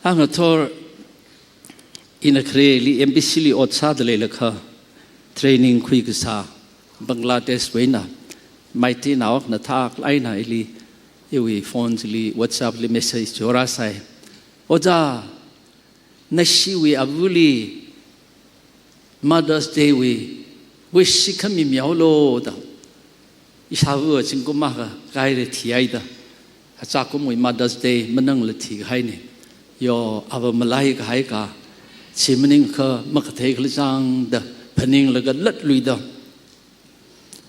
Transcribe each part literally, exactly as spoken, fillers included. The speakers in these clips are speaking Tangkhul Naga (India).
Angathor ina khareli M B C li ot sāda leilakha training khuikasā Bangladesh wui eina Meiteinao akhana thāklāk eina ili iwui phone chili, WhatsApp li message chihorāsai. "Ojā, nashiwui avali Mother's Day wui wish chi khami mihaolu" da. Ishāva zingkum akha kahaira thihaida. Achākumwui Mother's Day maningla thihaina. Yo, ava malaikahai ka, chi maningakha makathei khala chang da phaninglaga latluida.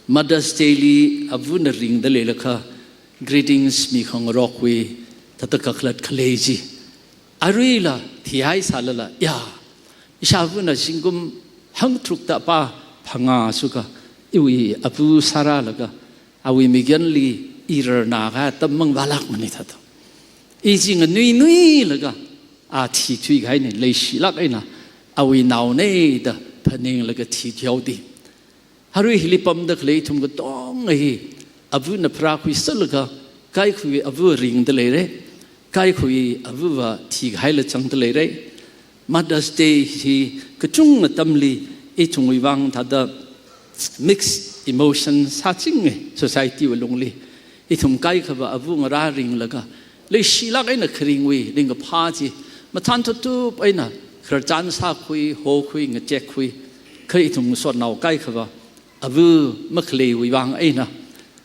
Mother's Day li avana ringda leilakha greetings mikhangarokwui thāda kakhalat khalei chi. Aruila thihaisālala, ya, ishāvana zingkum hangtharukda pa phangā suka iwui ava sārālaga, awui mikyanli i rarnā kahai atam mangavālākmana thāda. I chi nganuinuilaga a thithuikahaina, leishilāk eina awui naona da phaninglaga thithuida. Arui hili pamda khalei ithum katonga hi avana pharākhuisālaga, kaikhawui ava ringda leira, kaikhawui avava thikahaila zangda leira. Mother's Day hi kachungkha atamli ithumwui vang thāda mixed emotion sāchinga society wui lungli. Ithum kaikhava ava ngarā ringlaga, leishilāk eina kharingwui ringkaphā chi mathān thatup eina khararchan sākhui, hokhui, ngachekkhui. Kha ithum ngasotnao kaikhava ava makhaleiwui vang eina,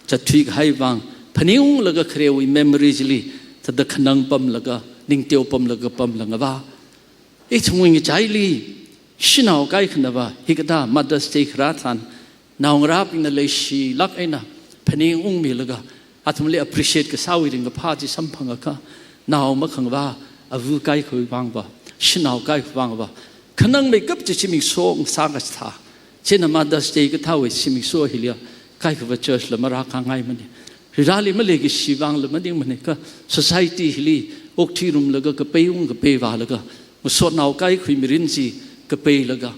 zatthuikahai vang phaningunglaga kharewui memory chili thāda khanang pamlaga, ningteo pamlaga pamla ngavā. Ithumwui ngachaili shanao kaikhanava hikathā Mother's Day kharā tharan naongarābingna leishilāk eina phaningungmilaga, athumli appreciate kasāwui ringkaphā chi samphangakha, nao makhangavā ava kaikhawui vangva, shanao kaikhawui vangva khanangmeikap chi zimiksho ngasā kasā thā. Chieina Mother's Day kathāwui zimiksho hiliya kaikhava church la marākhangaimana. Rirali maleikashi vangla maningmana, kha society hili okthuirumlaga kapeiung kapeivālaga, ngasotnao kaikhawui mirin chi kapeilaga,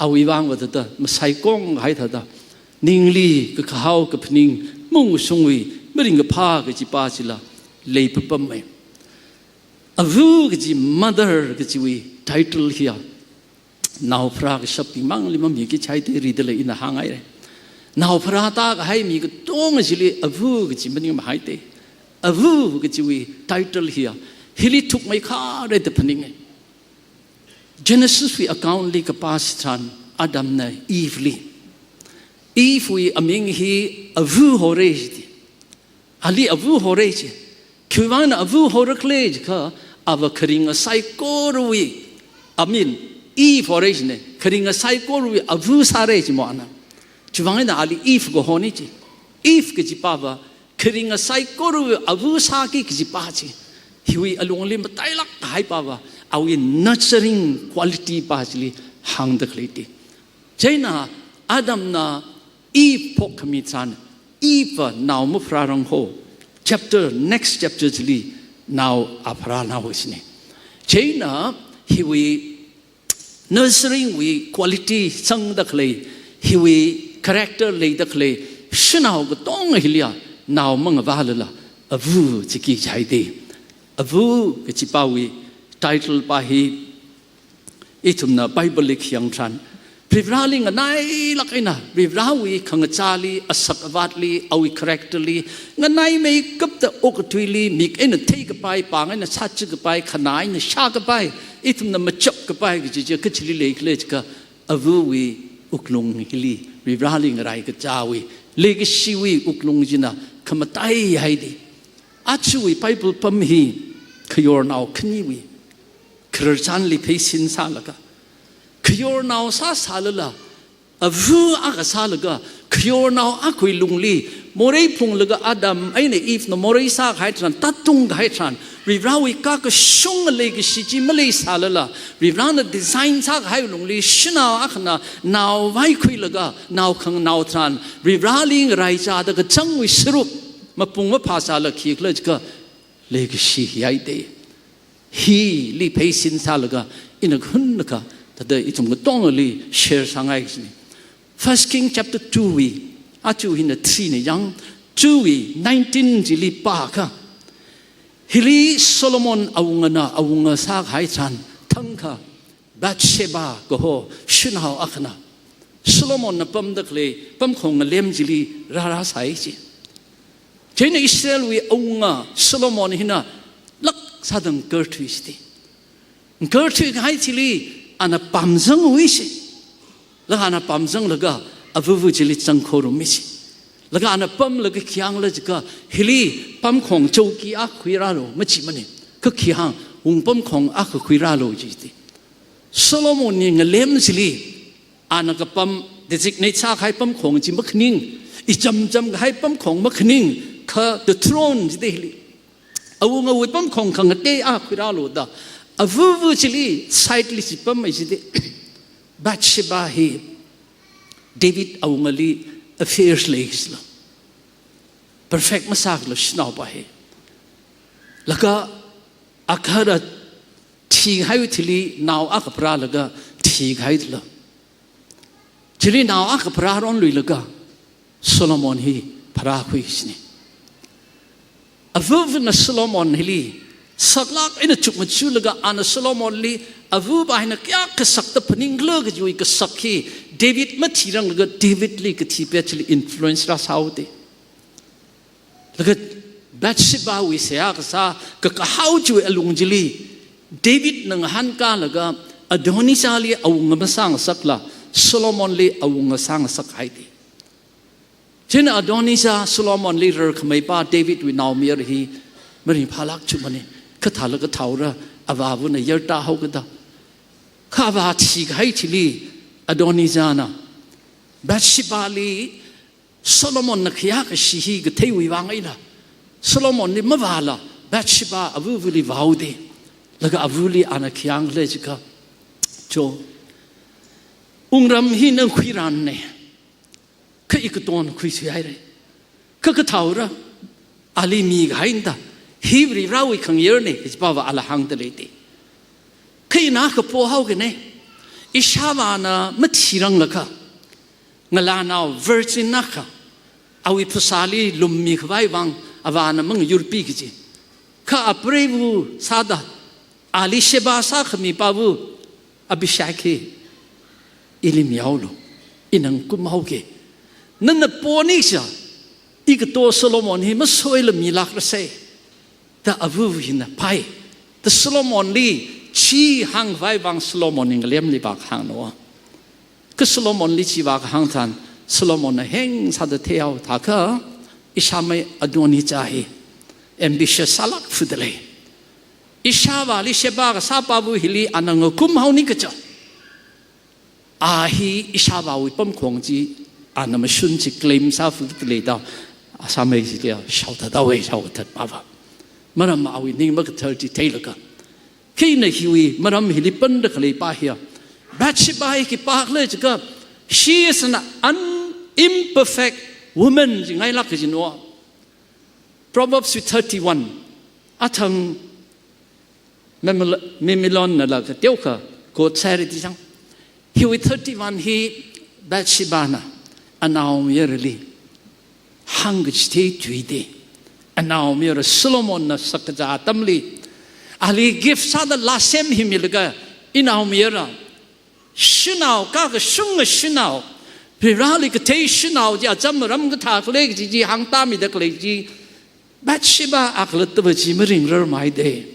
awui vangva thāda masaikong kahai thāda, ningli kakahao kaphaning, mungshungwui maringkaphā kaji pa chila leipapamma. Ava kaji, mother kajiwui title hiya nao pharā kashapbing mangli mamiki chai te ridalei, ina hānghaira. Nao pharā tākahai mi katonga chili ava kaji maningmahai te. Ava kajiwui title hiya hili thukmeikharei da phaninga. Genesis wui account li kapā chitharan Adamna Eve li, Eve wui aming hi ava hora jida. Ali ava hora ji. Khiwuivangna ava hora khala jiakha, ava kharinga saikorawui, I mean, Eve hora jina, kharinga saikorawui ava sāra jimo ana. Chiwuivang eina ali Eve kahona ji. Eve kaji pava kharinga saikorawui ava sāki kaji pa ji. Hiwui alungli matailāk kahai pava, awui nurturing quality pa chili hāngda khalei te. Chieina Adamna Eve phokkhami tharan, Eve va nao mapharārang ho. Chapter, next chapter chili nao apharānao sine. Chieina hiwui nurturing wui quality sangda khalei, hiwui character leida khalei shanao katonga hiliya nao mangavālala ava chiki chai te. Ava kaji pawui title pa hi ithumna Bible li khayang tharan, Varivarali nganailāk eina, Varivarawui khangachāli, asak avātli, awui character li, nganaimeikapta okathuili, mik eina theikapai, pāng eina sāchikapai, khanā eina shākapai, ithumna machapkapai kaji chi kachili leikhala jiakha, avawui wuklung hili, Varivarali ngaraikachāwui, leikashiwui wuklung china khamataihaida. Ajawui Bible pam hi khayornao khaniwui khararchanli pheisin sālaga, khayornao sāsālala, ava akha sālaga, khayornao akhawui lungli morei phunglaga Adam eina Eve na morei sākahai tharan, tātungkahai tharan, Varivarawui kakashunga leikashi chi maleisālala, Varivarana design sākahai lungli shanao akhana nao vaikhuilaga, nao khanganao tharan, Varivarali ngaraichāda kachangwui sāruk mapung maphāsāla khikhala jiakha, leikashi hihaida. Hili pheisin sālaga ina khunnakha thāda ithum katongali share sāngai kajina. First King chapter two wui, aja hina three na yang, two wui nineteen chili pākha, Hili Solomon awungana awunga sākahai tharan, thangkha Bathsheba kaho shanao akhana Solomonna pamda khalei pamkhong ngalem chili rārāsai chi. Chieina Israelwui awunga Solomon hina lāk sāda ngakarthui chiti. Ngakarthuikahai chili ana pamzangui chi. Laga ana pamzanglaga avuvu chili zangkhorumi chi. Laga ana pamlaga khi hāngla jiakha, hili pamkhong chowki akha khuirālu, machi mane. Kha khi hāng, wung pamkhong akha khuirālu jiti. Solomonni ngalem chili ana kapam, designate sākahai pamkhong chi makhaning, ichamcham kahai pamkhong makhaning, kha the throne jida hili awungawui pamkhong khangatei akha khuirālu da, avuvu chili side li chipammi chiti. Bathsheba hi David awungali affairs leisālu. Perfect masālu shanaopa hi. Laga akhara thikahai thili nao akha pharālaga thikahai thila. Chili nao akha pharāronluilaga Solomon hi pharākhui chini. Avuvana Solomon hili saklāk eina chukmajalaga ana Solomonli avuva hina kayākha sakta phaningkhala kajiwui kasak hi David mathiranglaga Davidli kathi pet chili influence rāsāhaoda. Laga Bathshebawui seihā kasā kakahao chiwui alung chili Davidna ngahānkālaga Adonijahli awunga masāngasakla Solomonli awunga sāngasakhaida. Chieina Adonijah Solomonli rarkhameipa Davidwui naomayara hi maringphālāk chu mane, kathāla kathaora avāvana yartāhaokada. Kha avā thikahai chili Adonijahna Bathshebali Solomonna khayākashi hi katheiwui vang eina Solomonli mavāla Bathsheba avuvali vāhaoda. Laga avuli ana khi hāngkhala jiakha, cho, wungram hi nana khuirānne. Kha ikaton khuithuihaira. Kha kathaora ali mikahaina da, hi Varivarawui khangayarne, kajipava ala hāngda leida. Kha ina kapo haokane. Ishāvāna mathiranglakha, ngalānao virgin akha awui phasāli lummikhavai vang avāna mangayurpi kaji. Kha apreiva sāda ali sheba sākhamipavu Abishag hi ili mihaolu, ina ngakumhaoki. Nana poni kaja, ikato Solomon hi masoila milākrasai, da avuvu hina phai. Da Solomonli chi hāngkhavai vang Solomon ngalemli vākahāngna. Kha Solomonli chi vākahāng tharan Solomonna heng sāda theihao thākha, ishāmei Adonijah hi ambitious sālāk fudalei. Ishāvāli sheba kasāpavu hili ana ngakumhaoni kaja, a hi ishāvāwui pamkhong chi ana mashun chi claim sāfudalei da, ishāmei chili shaothat haowa, shaothatpava. Maram awui ning makathar chi theilaga. Kha ina hiwui maram hili panda khaleipa hiya, Bathsheba hi khipākhala jiakha, she is an un-, imperfect woman jingailāk kajina. Proverbs thirty-one. Athang Memel-, Memilonnala kateokha quote sāhaira da chang. Hiwui thirty-one hi Bathshebana anaomayarali hāngkachithei tuida. Anaomayara Solomonna sakkaza atamli ali gift sāda lāsem hi milaga, inaomayara shanao, kakashunga shanao, Varivarali kathei shanao chi acham aram kathā khalei kaji chi hāngtāmida khalei chi, Bathsheba akhalattava chi maringrarmei da.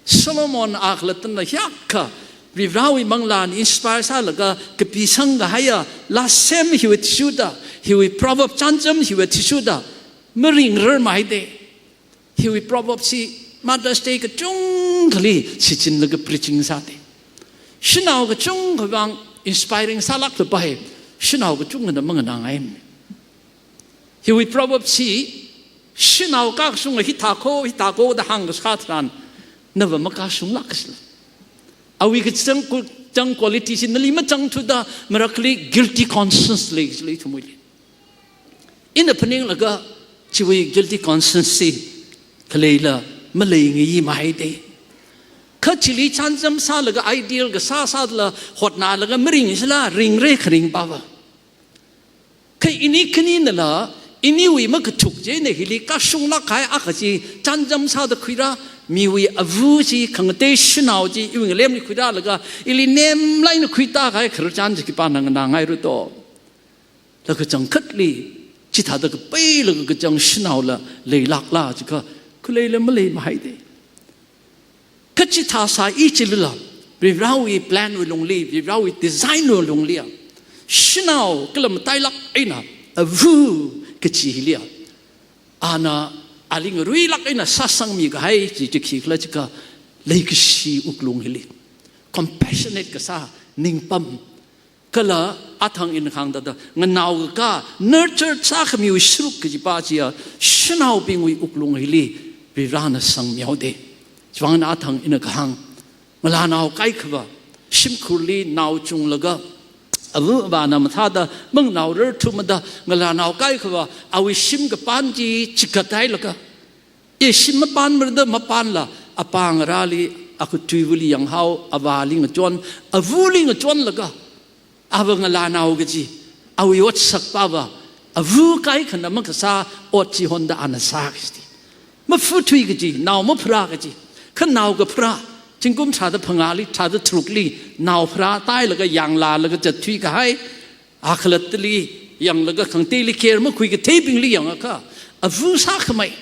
Solomon akhalattana hiyākha Varivarawui manglāna inspire sālaga kapisang kahaiya lāsem hiwui athishurda, hiwui proverb chānjam hiwui athishurda maringrarmei da. Hiwui proverb chi Mother's Day kachungkhali shichinlaga preaching sāda. Shanao kachungkha vang inspiring sālākla pai, shanao kachungkhana manganāngaimana. Hiwui proverb chi, shanao kakashunga hithākho, hithākho da hāngkashā tharan, nava makashunglākasila. Awui kachang ku-, chang quality chi nali machangthuda, marakhali guilty conscience lei, lei ithumwuili. Ina phaninglaga chiwui guilty conscience chi khaleila maleingaimei da. Kha chili chānjam sālaga ideal kasā sāla hotnalaga maringshila ringra kharingpava. Kha ini khaninala Iniwui makathuk chieina hili kashunglāk kahai akha chi chānjam sāda khuira, miwui ava chi khangatei shanao chi iwui ngalemli khuirālaga, ili nemlāk eina khuitā kahai khararchan chi khipāna nganāngaira do. Laga kachangkhatli, chithāda kapailaga kachang shanaola leilākla jiakha, khaleila malei mahaida. Kachithā sāi chilila, Varivarawui plan wui lungli, Varivarawui design wui lungli a, shanao kala matailāk eina ava kachi hili a, ana ali ngaruilāk eina sāsangmi kahai chi chi khikhala jiakha, leikashi wuklung hili, compassionate kasā ningpam, kala athang ina kahāng thāda, nganao kakā, nurture sākhamiwui sharuk kajipa chi a, shanaobingwui wuklung hili Varivarana sangmihaoda. Chiwuivang athang ina kahāng, ngalānao kaikhava shimkhurli nao chunglaga, ava avāna mathāda manganao rarthumada, ngalānao kaikhava awui shim kapān chi chigathailaga, e, shim mapānmara da mapānla, apā ngarāli, akathuiva̱li yanghao, avāli ngachon, ava̱li ngachonlaga, ava ngalānao kaji, awui otsakpava, ava kaikhana makasā ot chi honda ana sā kaji. Mafuthui kaji, nao mapharā kaji, kha nao kapharā, zingkum tharāda phangāli, tharāda tharukli, nao pharāthailaga yanglālaga zatthui kahai, akhalattali yanglaga khangateili care makhui katheibingli yangakha, ava sākhamei.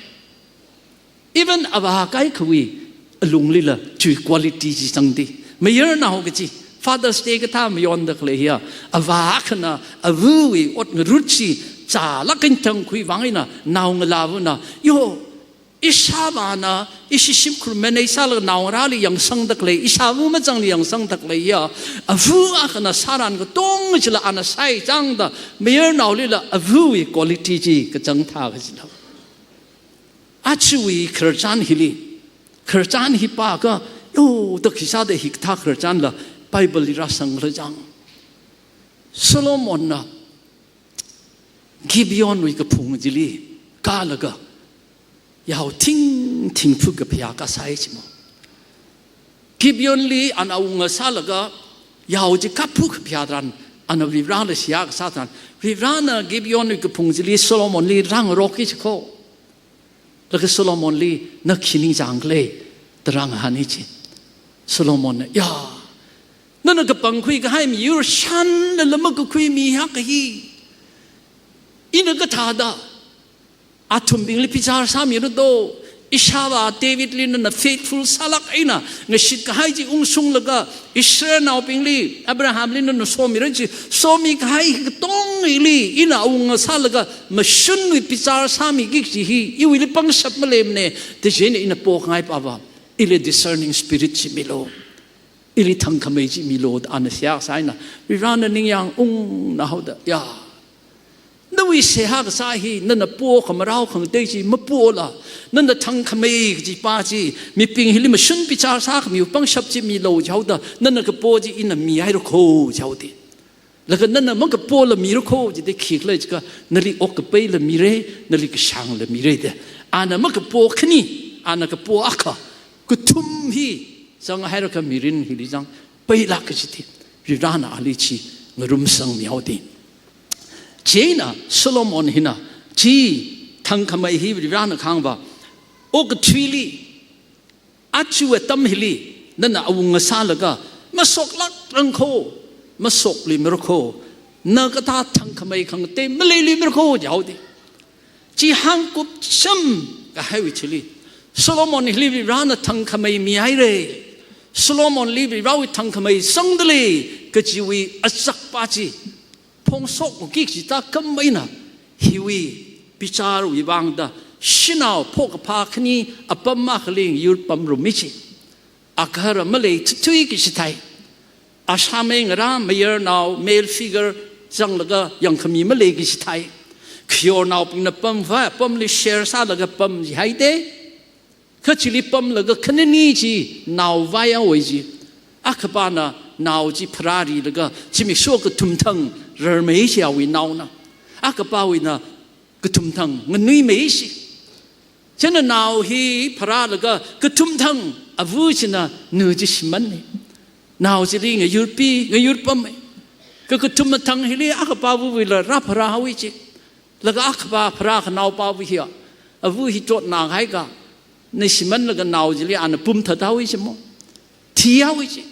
Even avā kaikhawui alunglila chiwui quality chi zangda. Mayarnao kaji, Father's Day kathā mayonda khalei hiya, avā akhana avawui ot ngarut chi zālāk eina thangkhui vang eina, nao ngalāvana, yo, ishāvāna, ishi shimkhur manei sālaga nao ngarāli yangsangda khalei, ishāva mazangli yangsangda khalei hiya, ava akhana sāran katonga chila ana sāi chāngda, mayarnaolila avawui quality chi kachangtha kajina. Ajawui khararchan hili, khararchan hi pāakha, yo, da khisāda hikathā khararchanla Bible li rāsangkhala chāng. Solomonna Gibeonwui kaphung chili kālaga, yao thing thing phu kaphayā kasāi chimo. Gibeonli ana awunga sālaga, yao chi kaphu kaphayā tharan, ana Varivarala seihā kasā tharan, Varivarana Gibeonwui kaphung chili Solomonli rāngaroki chiko. Laga Solomonli, na khi ningchāngkhala, da rāngahāni chi. Solomonna, ya, nana kapangkhui kahai miyur shānlala makakhui mi akha hi, ina kathāda athumbingli bichar sāmira do? Ishāvā Davidli nana faithful sālāk eina ngashit kahai chi ungsunglaga, Israelnaobingli, Abrahamli nana somira chi, somi kahai hi katongli ina awunga sālaga, mashunwui bichar sāmiki kaji hi iwuili pangshap maleimana, da chieina ina pokhangai pava, ili discerning spirit chi milu, ili thangkhamei chi milu, da ana seihā sā eina, Varivarana ningyāng ungna haoda, ya, nawui seihā kasā hi, nana po khamarao khangatei chi mapola, nana thangkhamei kajipa chi, mibing hili mashun bichar sākhamiwui pangshap chi milu jihaoda, nana kapo chi ina mihaira kho jihaoda. Laga nana makapola mira kho jida khikhala jiakha, nali okkapaila mira, nali kashāngla mira da. Ana makapo khani, ana kapo akha, kathum hi zanghailakha mirin hili zang pailāk kajida, Varivarana ali chi ngarumsangmihaoda. Chieina Solomon hina chi thangkhamei hi Varivarana kahāngva, okathuili, aja atam hili nana awunga sālaga, masoklākrang kho, masokluimara kho, na kathā thangkhamei khangatei maleiluimara kho jihaoda. Chi hāngkupcham kahaiwui thili, Solomon hili Varivarana thangkhamei mihaira, Solomonli Varivarawui thangkhamei zangdalei kajiwui azakpa chi phongshokki kaji thākhamei eina, hiwui bicharwui vangda shanao phokaphā khani apam akhali ngayurpamrummi chi, agahara malei thuithui kachithei, ashāmei ngarā mayarnao male figure zanglaga yangkhami malei kachithei, khayornaobingna pamvai apamli share sālaga pam jihaida. Kha chili pamlaga khanini chi nao vaiya oi ji. Akhapana nao chi pharārilaga zimiksho kathumthang rarmei chi awui naona. Akhapawuina kathumthang nganuimei chi. Chieina nao hi pharālaga kathumthang ava china nu chi shimānna. Nao chili ngayurpi, ngayurpammi. Ka kathumthang hili akhapawuila rāpharāhaowa ji. Laga akhapa pharā khanaopawu hiya, avu hi chotna kahai ka, na shimānlaga nao chili ana pumthat haowa chi mo. Thi haowa chi.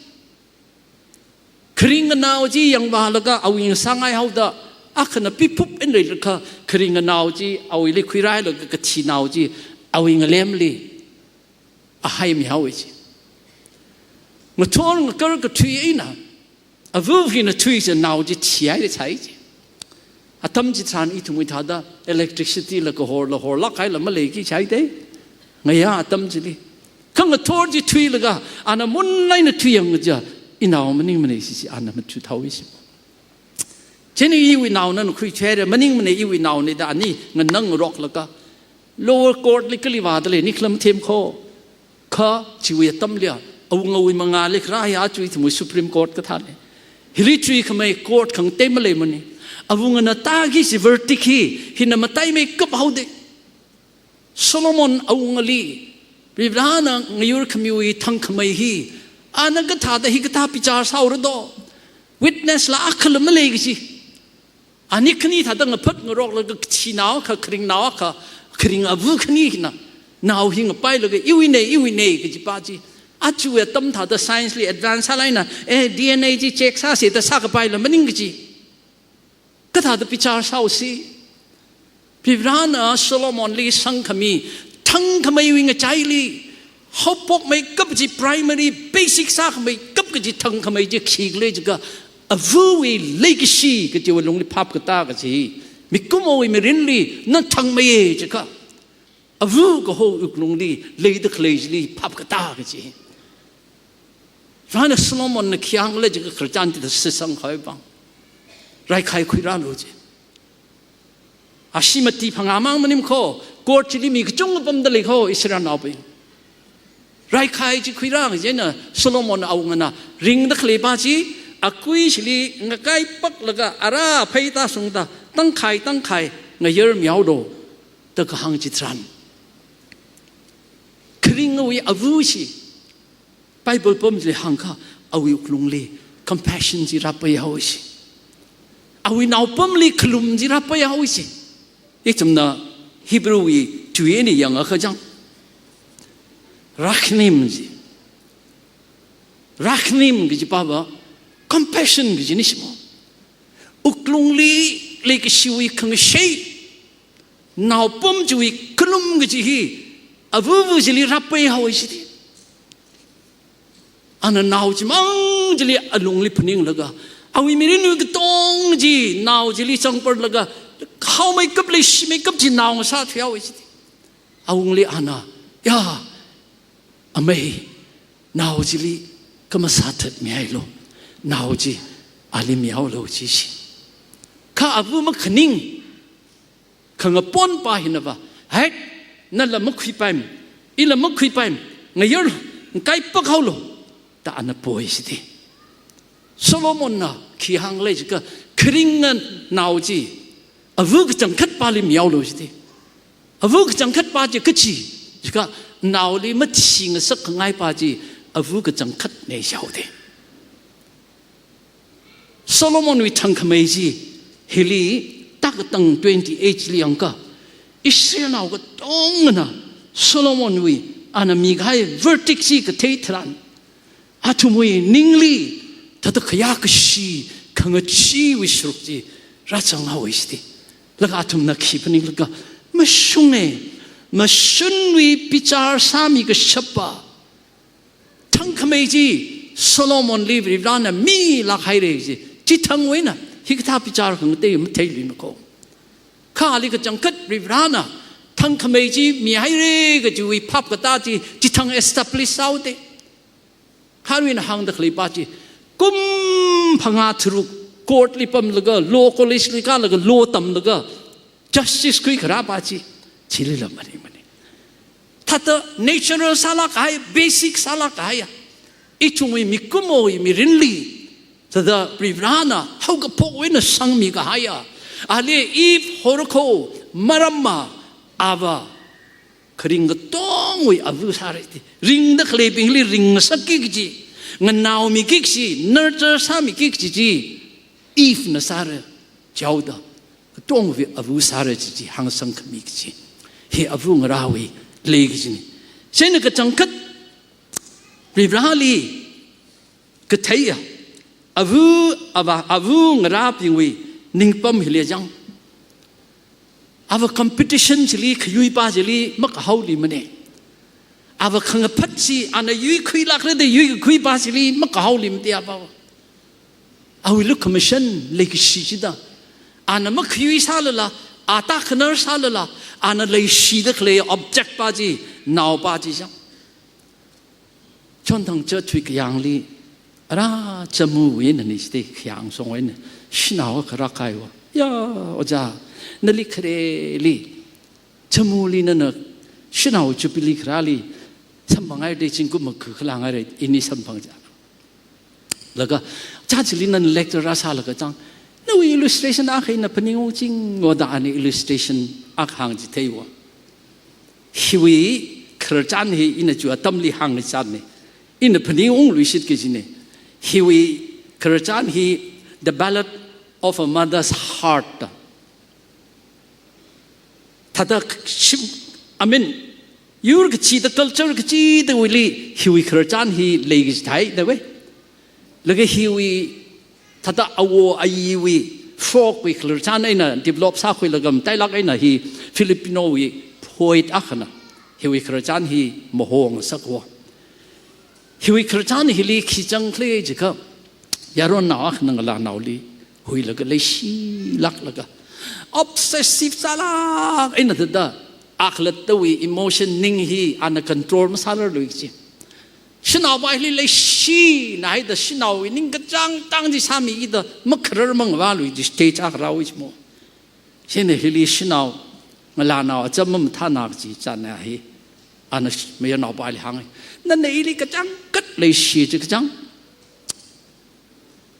Kharing nganao chi yangvālaga awui ngasāngai haoda, akhana piphup in leilakha, kharing nganao chi awuili khuirālaga kathi nao chi awui ngalemli ahaimi haowa chi. Ngathor ngakar kathui eina, avu hina thuicha nao chi thihaida chai chi. Atam chitharan ithumwui thāda electricity la kahorla horlāk kahaila maleiki chai te. Ngayā atam chili. Kha ngathor chi thuilaga, ana munlaina thuiyang kaja, inao maningmana chi chi, ana mathu thaowa chi. Chieina iwui naona nakhui thuihaira, maningmana iwui naona da ani nganang ngaroklaga, lower court li kali vāda lei, ni khalam them kho. Kha chiwui atamliya, awungawui mangāli kharā hi aja ithumwui Supreme Court kathā lei. Hili thuikhamei court khangatei maleimana. Awungana tāki kaji verdict hi, hina mataimeikap haoda. Solomon awungali, Varivarana ngayurkhamiwui thangkhamei hi, ana kathāda hikathā bichar sāhaora do. Witness la akhala malei kaji. Ani khani thāda ngaphat ngaroklaga kathi nao akha, kharing nao akha, kharing avu khani hina, nao hi ngapailaga iwuina, iwuina kajipa chi. Aja atam thāda science li advance sālaga eina, eh, D N A chi check sāsa da sākapaila maning kaji. Kathāda bichar sāhaosi. Varivarana Solomonli sangkhami thangkhameiwui ngachaili, haophokmeikap kaji primary basic sākhameikap kaji thangkhamei chi khikhala jiakha, avuwui leikashi kajiwui lungli phap katā kaji. Mikumowui mirinli na thangmeiya jiakha, avu kaho wuklungli leida khalei chili phap katā kaji. Varivarana Solomonna khi hāngkhala jiakha khararchan chida shitsang khavai vang, raikhai khuirālu ji. Ashi mati phangā mang maning kho, court chili mi kachungkha pamda lei kho, Israelnaobing. Raikhai chi khuirā kaji eina Solomon awungana ringda khaleipa chi, akui chili ngakai paklaga ara phei tāshungda tangkhai tangkhai ngayarmi haolu da kahāng chitharan, kharingwui avu chi, Bible pamli hāngkha, awui wuklungli compassion chi rāpai haowa chi. Awui naopamli khalum chi rāpai haowa chi. Ithumna Hebrew wui tui eina yangakha chang, rachnim chi. Rachnim kajipa va compassion kajina chi mo. Wuklungli leikashiwui khangashei, naopam chiwui khalum kaji hi, avuvu chili rāpai haowa chidi. Ana nao chimang chili alungli phaninglaga, awui mirinwui katong chi nao chili zangparlaga, haomeikap leishimeikap chi nao ngasā thuihaowa chidi. Awungli ana, ya, amei, nao chili kha masāthatmihailu, nao chi ali mihaolu ji chi. Kha avu makhaning, khangaponpa hina va, hai, nala makhuipaim, ila makhuipaim, ngayar, ngakaipak haolu da ana poi chidi. Solomonna khi hānglei jiakha, kharing nganao chi avu kachangkhatpali mihaolu chidi. Avu kachangkhatpa chi kachi jiakha, naoli mathi ngasakkhangai pa chi avu kachangkhatna jihaoda. Solomonwui thangkhamei chi hili, tākatang twenty-eight li yangakha, Israelnao katongana Solomonwui ana mikahai verdict chi kathei tharan, athumwui ningli thāda khayā kashi, khangacheewui sharuk chi rāzang haowa chidi. Laga athumna khi phaninglaga, mashunga, mashunwui bichar sāmi kashappa thangkhamei chi Solomonli Varivarana milāk haira ji. Chithangwui eina hikathā bichar khangatei matheilui makho. Kha ali kachangkhat Varivarana thangkhamei chi mihaira kajiwui phap katā chi chithang establish sāhaoda. Kha aruina hāngda khaleipa chi, kum phangā tharuk court li pamlaga, law college li kālaga, law tamlaga, justice khuikharāpa chi, chilila maningmana. Thāda natural sālāk kahai, basic sālāk kahai ya, ithumwui mikumowui mirinli thāda Varivarana haokaphokwui eina sangmi kahai ya, ali Eve horkho maramma, ava kharing katongwui avu sāra chidi. Ringda khaleibingli ring ngasakki kaji, nganaomiki kaji, nurture sāmiki kaji chi Eve na sāra jihaoda. katongwui ava sāra chi chi hāngsang khami kachi. Hi ava ngarāwui lei kachina. Chieina kachangkhat Varivarāli katheiya, ava, ava, ava ngarābingwui ningpam hili chang. Ava competition chili khayuipa chili makahāolimana. Ava khangaphat chi, ana yuikhuilākra da yuikakhuipa chili makahāolimana ava. Awui lukhamashan leikashi chida. Ana makhayui sālala, a takhanar sālala, ana leishida khalei object pa chi, naopa chi chang. Chonthang church wui kayāngli, ara chamu wui eina ni site kayāng song wui eina, shanao kharā kaiwa. Ya, ojā, nali khareli, chamuli nana, shanao jubilee kharāli, samphang haira da zingkum makhu khalāng haira, ini samphang ja. Laga, chachili nana lecture sālaga chang, nawui illustration akha ina phaningungching ngoda ani illustration akha hāngchitheiwa. Hiwui khararchan hi ina chu atamli hāngchanna. Ina phaningungluishit kajina. Hiwui khararchan hi The Ballad of a Mother's Heart. Thāda shim, I mean, yur kachida culture kachidawuili hiwui khararchan hi leikachithei da wei. Laga hiwui thāda awo ayiwui folk wui khararchan eina develop sākhuilaga matailāk eina hi Filipino wui poet akhana hiwui khararchan hi mahongasakwa. Hiwui khararchan hili khi chang khalei jiakha, yaronnao akhana ngalānaoli huilaga leishilāklaga, obsessive sālāk eina thāda, akhalattawui emotion ning hi ana control masālarlui kachi. Shanaopa hili leishina haida shanaowui ning kachāng chāng chi sāmida makharar mangavālui chi stage akha rāwui chimo. Chieina hili shanao, ngalānao acham mamathāna kachi chānna hi, ana sh-, mayarnaopali hānga. Nana ili kachangkhat leishi chi kachang.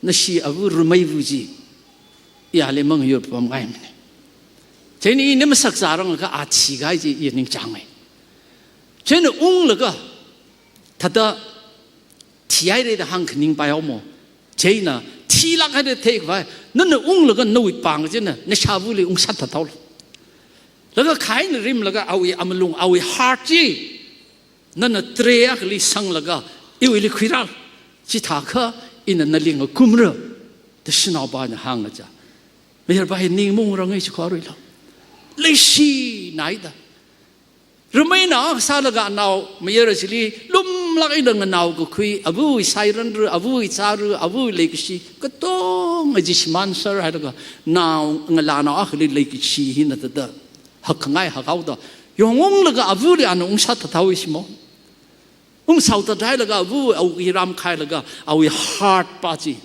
Nashi ava rameiva chi, iyali mangayur pamngaimana. Chieina ina masakzārang kha a thikahai chi i ningchānga. Chieina unglaga, thāda thihaira da hāngkhaningpai haomo. Chieina thilāk haira theikhavai, nana unglaga nawui pāng china, nashavali ungshat thathaolu. Laga khaina rimlaga awui amalung, awui heart chi, nana tray akhali sanglaga, iwuili khuiral. Chithākha, ina nali ngakumra, da shanaopana hānga ja. Mayarpa hi ning maungranga chi khuiruilo. Leishina haida. Rameinao sālaga nao mayar chili lumlāk eina nganao kakhui, avawui sairanra, avawui chāra, avawui leikashi, katonga chi shimānser hailaga, nao ngalānao akhali leikashi hina thāda hakkhangai hakhaoda, yongunglaga avali ana ungshat thathaowa shimo. Ungsao thathailaga ava awui ram khailaga, awui heart pa chi,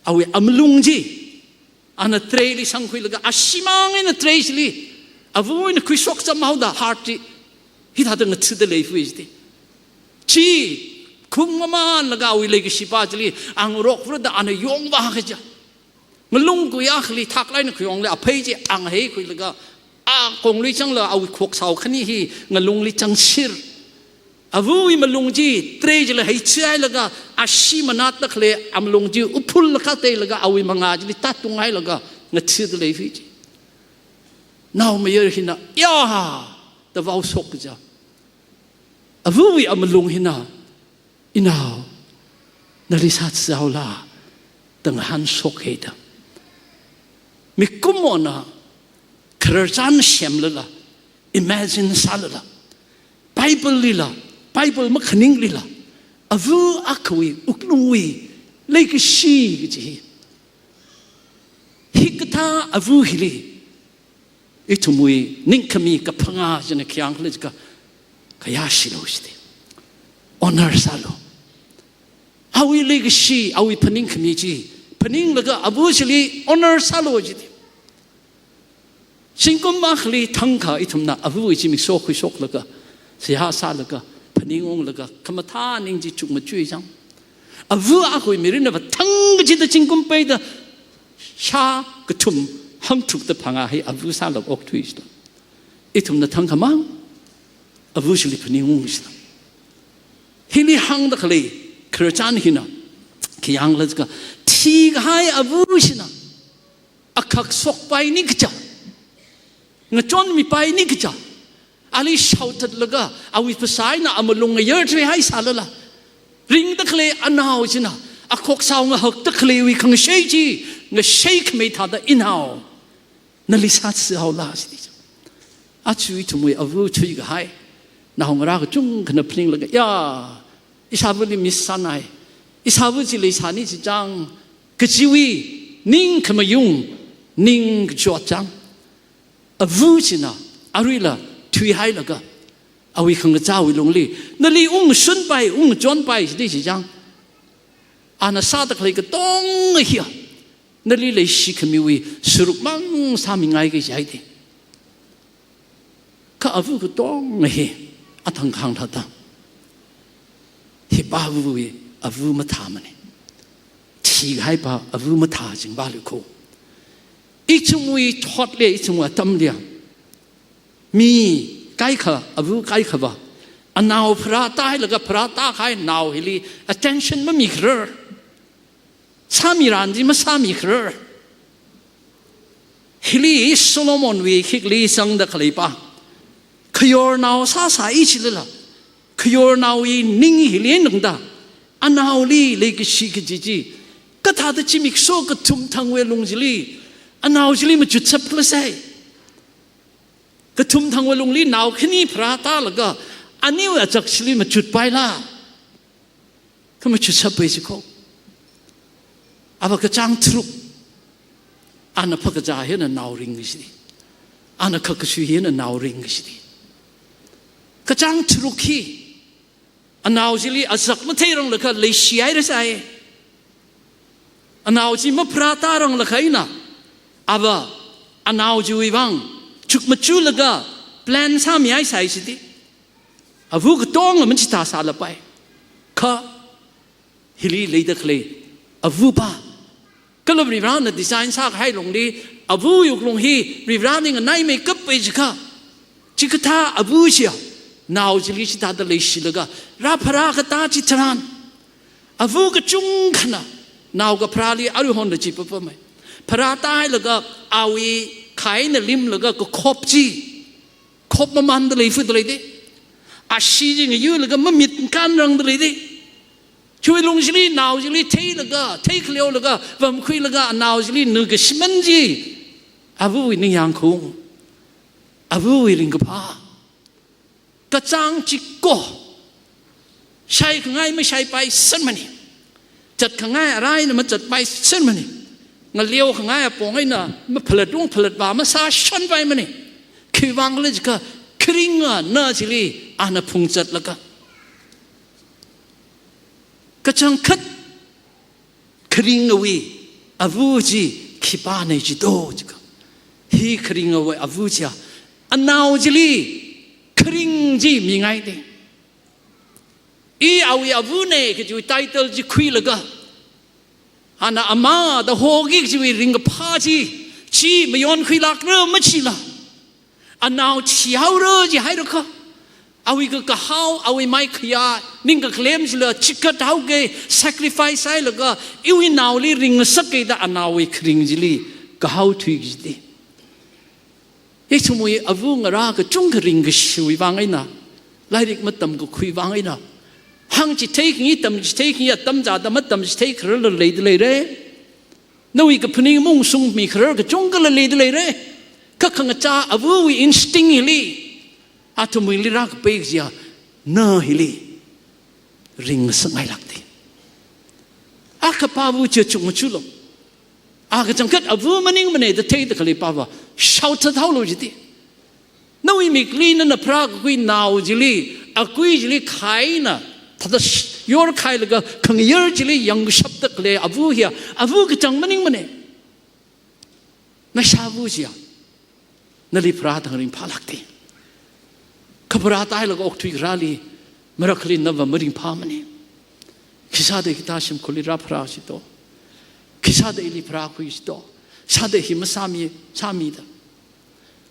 awui amalung chi, ana tray li sangkhuilaga, ashimang eina tray chili, avawui eina khuishok cham haoda heart chi, hithāda ngathada leifui jiti. Chi, khum mamānlaga awui leikashipa chili, angarokra da ana yongvā kaja. Ngalung kui akhali thaklāk eina khayongli aphei chi angheikhuilaga, a konglui changla awui khoksao khani hi ngalungli changshir. Avawui malung chi, tray chila heichihailaga, ashi manat takle, amalung chi uphul lakha teilaga, awui mangā chili tātunghailaga, ngathada leifui chi. Nao mayar hina, ya, da vaoshok kaja. Avawui amalung hina, inao, nali sātsi haola, da ngahānshok haida. Mikumona, khararchan semlala, imagine sālala, Bible lila, Bible makhaninglila, ava akhawui, wuklungwui, leikashi kaji hi. Hikathā ava hili, ithumwui ningkhami kaphangā china khayang khala jiakha, khayāshilu jiti. Honor sālu. Awui leikashi, awui phaningkhami chi, phaninglaga ava chili honor sālu jiti. Zingkum akhali thangkha ithumna avawui zimiksho khuishoklaga, seihā sālaga, phaningunglaga, khamathā ning chi chukmajui chang. Ava akhawui mirinna va thang kachida zingkum peida, shā kathum hangthrukda phangā hi ava sālaga okthui jida. Ithumna thangkhamang, ava chili phaningung jida. Hili hāngda khalei, khararchan hina, khayang khala jiakha, thikahai ava china, a khakshokpaini kaja, ngachonmipaini kaja, ali shaothatlaga, awui phasā eina amalung ngayar thuihaisālala, ringda khalei anao china akhoksao ngahakda khaleiwui khangashei chi, ngashei khamei thāda inao, nali sāthuihaola shidi. Aja ithumwui ava thuikahai, naongarā kachungkhana phaninglaga, ya, ishāvali miss sānai, ishāva chi leisāni chichang, kajiwui ningkhamayung, ning kachot chang. Ava china aruila thuihailaga, awui khangachāwui lungli, nali ungshunpai, ungchonpai shidi chichang, ana sāda khalei katonga hiya nali leishikhamiwui saruk mang sāmingaiki jihaida. Kha ava katonga hi athang khangthāda, hipa avawui ava mathāmana. Thihaipa ava mathā chingvāli kho. Ithumwui thotli, ithumwui atamli, mi kaikha, ava kaikhava, anao pharātāhailaga pharātākahai nao hili attention mamikharar, sāmiran chi masāmikharar. Hili Solomonwui khikli zangda khaleipa, khayornao sāsai chilala, khayornaowui ning hili nangda, anaoli leikashi kaji chi kathāda zimiksho, kathumthangwui lung chili, anao chili machut sāplasai. Kathumthangwui lungli nao khani pharātālaga, aniwui azak chili machutpaila? Kha machut sāpai jikho. Ava kachāng tharuk, ana phakazā hina nao ringkashidi, ana khakasui hina nao ringkashidi. Kachāng tharuk hi, anao chili azak matheiranglakha leishihairasai. Anao chi mapharātāranglakha eina, ava anao chiwui vang chukmajalaga plan sāmihaisai shidi. Ava katonga machithā sālapai. Kha hili leida khalei avapa, kala Varivarana design sākahai lungli, avawui wuklung hi Varivarana nganaimeikappai jiakha, chikathā ava chiya nao chili chithāda leishilaga rāpharā katā chitharan, ava kachungkhana nao kapharāli aruihonda chi papamai. Pharātāhailaga awui kha eina limlaga kakhop chi, khop mamānda lei, fuda leida. Ashee chi ngayurlaga mamit kanrangda leida. Chiwui lung chili nao chili theilaga, theikhaleolaga, vamkhuilaga, anao chili nakashi man chi, avawui ningyāng khaung, avawui ringkaphā. Kachāng chiko, shaikhangai mashaipaisangmana, zatkhangai arai eina mazatpaisangmana, ngaleokhangai apong eina maphalat ung phalat vā masāsangpaimana. Khiwuivang khala jiakha, kharingana chili ana phungzatlaga, kachangkhat kharingawui ava chi khipāna jito jiakha, hi kharingawui ava chiya anao chili kharing chi mingaida. I awui avana kajiwui title chi khuilaga, ana ama da hoki kajiwui ringkaphā chi, chi mayonkhuilākra machila, anao thihaora jihairakha, awui kakahao, awui maikhayā, ningkakhalem chila chikathaoki, sacrifice sāhailaga iwui naoli ringngasakki da anaowui kharing chili kahao thuiki jida. Ithumwui avangarā kachungkha ringkashiwui vang eina, lairik matamkakhui vang eina, hāngchithei khani, tamchithei khani atam zāda matamchithei khararla leida leira. Nawui kaphaning maungshungmikharar kachungkhala leida leira. Kha khangachā avawui instinct hili, athumwuili rākapai kajiya na hili ringngasakngailākda. A khipāva chiya chukmajalo. A kachangkhat ava maningmana da theida khaleipava shaothathaolu jida. Nawui mikli nana pharākakhui nao chili, akui chili kha eina thāda sh-, yorkhailaga khangayar chili yangkashapda khalei ava hiya ava kachang maningmana. Nashāva chiya nali pharā thang ringphālākda. Kha pharātāhailaga okthui kharāli, marakhali nava maringphāmana. Khisāda hithā shimkhurli rāpharā jito? Khisāda ili pharākhui jito? Sāda hi masāmi, sāmida.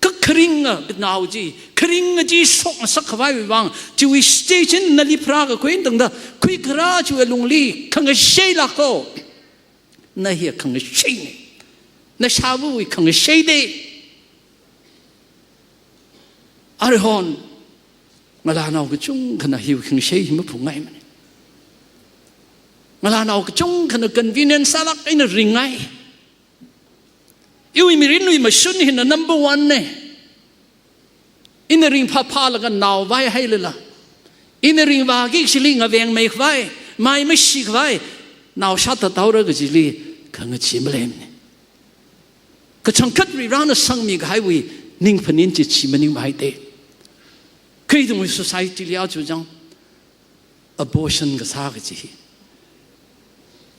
Kha kharinga nao chi, kharinga chi shokngasak khavaiwui vang, chiwui station nali pharākakhui tangda, khuikharā chiwui lungli khangashei lākho. Na hiya khangasheina. Nashāvawui khangashei de. Aruihon, ngalānao kachungkhana hiwui khangashei hi maphungngaimana. Ngalānao kachungkhana convenience sālāk eina ringngai. Iwui mirinwui mashun hina number one na. Ina ringphāphālaga nao vāihailala, ina ringvāki kachili ngavengmeikhavai, mai mashikhavai, nao shāthathaora kachili khangachee maleimana. Kachangkhat Varivarana sangmikahaiwui ningphanin chi chi maningmai de. Kha ithumwui society li aja chang, abortion kasā kachi hi,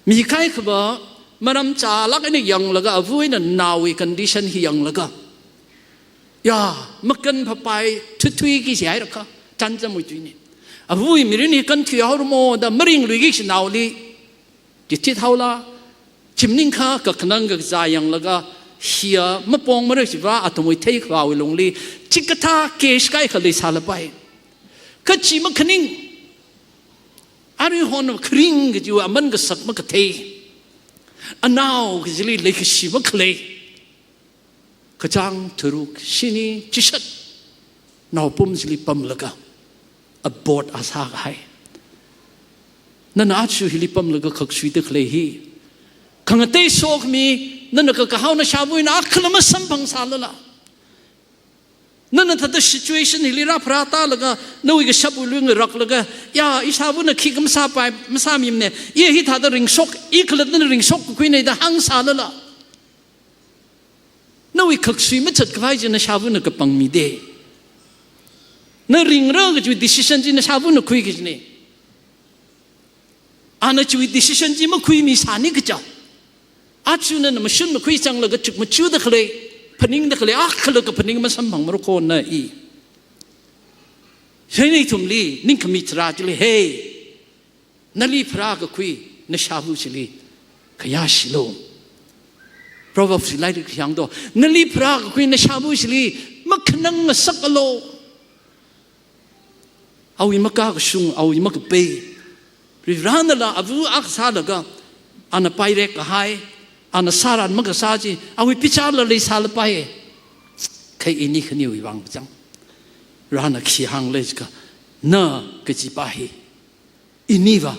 mi kaikhava maram chālāk eina yanglaga, ava eina naowui condition hi yanglaga, ya, makan phapai thuthuiki kaji haira kha, chānjamwui tuina. Avawui mirin hi kan thuihaora mo da maringluiki kaji naoli, chithit haola, chi maningakha kakhanang kakazā yanglaga, hiya mapongmara kajiva athumwui theikhavāwui lungli chikathā case kaikha leisālapai. Kha chi makhaning, aruihon kharing kajiwui aman kasak makathei, anao kajili leikashi makhalei, kachāng tharuk shini chishat naopam chili pamlaga, abort a sākahai. Nana aja hili pamlaga khaksuida khalei hi, khangatei sokhami, nana kakahao nashāvawui eina akhala masamphangsālala, nana thāda situation hili rāpharātālaga, nawui kashapwui lung raklaga, ya, ishāvana khikha masāpai, masāmimana, i hithāda ringshok, i khalattana ringshok kakhuina da hāngsālala, nawui khaksui machatkhavai chi nashāvana kapangmi de. Na ringra kajiwui decision chi nashāvana khui kajina. Ana chiwui decision chi makhuimisāni kaja, aja nana mashun makhuichanglaga chukmachuda khalei, phaningda khalei akhala kaphaning masamphangmara kho na i. Chieina ithumli ningkhami tharā chili, hey, nali pharākakhui nashāva chili khayāshilu. Proverbs li lairik hāngdo, nali pharākakhui nashāva chili makhanang ngasakalu. Awui makakashung, awui makapei, Varivaranala ava akha sālaga, ana pairek kahai, ana sāran makasā chi, awui bicharla leisālapai. Kha ini khaniwui vang kachang, Varivarana khi hānglei jiakha, na kajipa hi, iniva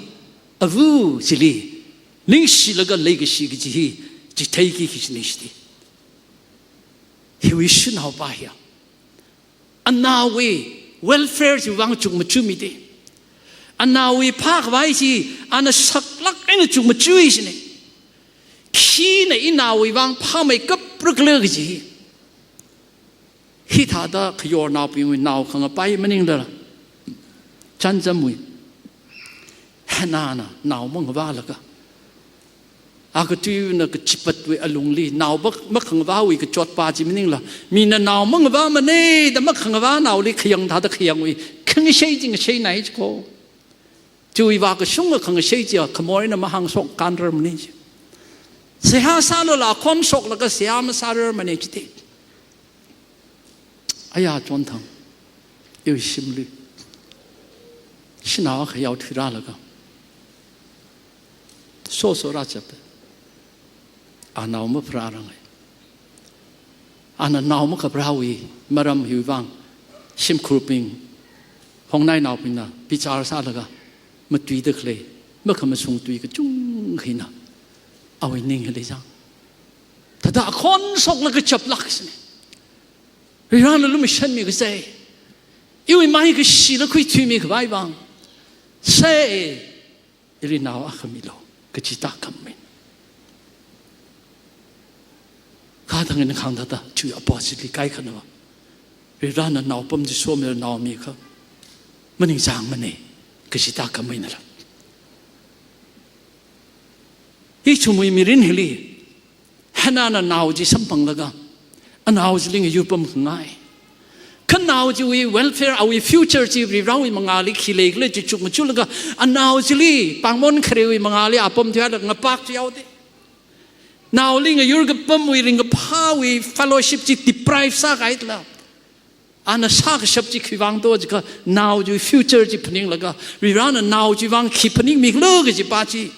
ava chili ningshilaga leikashi kaji hi chitheiki kajina shiti. Hiwui shanaopa hiya, anaowui welfare chiwui vang chukmachumi de. Anaowui phākhavai chi ana saklāk eina chukmachui kajina. Khina inaowui vang phāmeikapra khala kaji hi. Hithāda khayornaobingwui nao khangapai maningla, chānjamwui Hannahna nao mangavālaga, akatuina kachipatwui alungli nao mak-, makhangavāwui kachotpa chi maningla, mina nao mangavāmana da makhangavā naoli khayang thāda khayangwui khangashei chi ngasheinai jiko. Chiwui vākashunga khangashei chiya khamor eina mahāngshok kanrarmana ji. Seihā sālala akhon shoklaga seihā masārarmana jite. Aya chonthang, iwui shimli shanao akha yaothui rālaga, soso rāchap. A nao mapharārangai. Ana nao mapharāwui maram hiwui vang shimkhurbing, Hongnainaobingna bichar sālaga, matuida khalei, makhamashung tui kachungkha hina awui ning hili zang. Thāda akhon shoklaga chaplāk sine. Varivarana lumashanmi kasai, iwui mai kashila khuithuimi khavai vang, sai, ili nao akha milu, kaji tākhameina. Kha thang ina khangda ta, chiwui opposite li kaikhanava, Varivarana naopam chi somila nao mikha maningchāngmana, kaji tākhameinala. Ithumwui mirin hili, Hannahna nao chi samphanglaga, anao chili ngayur pamkhangai. Kha nao chiwui welfare, awui future chi Varivarawui mangāli khi leikhala chi chukmachulaga, anao chili pāngmon kharewui mangāli apam thuilaga ngapak chi yaode. Naoli ngayur kapamwui ringkaphāwui fellowship chi deprive sākahaila, ana sākashap chi khiwui vang to jiakha, nao chiwui future chi phaninglaga, Varivarana nao chiwui vang khi phaningmikhala kajipa chi,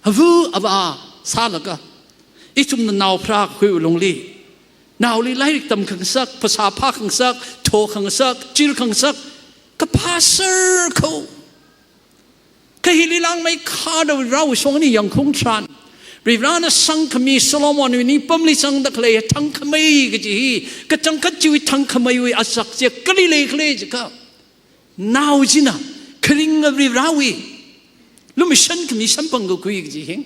ava avā sālaga, Ithumna nao pharākakhui wuklungli, naoli lairik tamkhangasak, phasā phākhangasak, thokhangasak, chirkhangasak, kaphā sārkho. Kha hili langmeikharda Varewui shong eina yangkhaung tharan, Varivarana sangkhami Solomonwui ningpamli zangda khalei thangkhamei kaji hi, kachangkhat chiwui thangkhameiwui azak chi kali leikhala jiakha, nao china kharinga Varivarawui lumashan khami samphangkakhui kaji hi.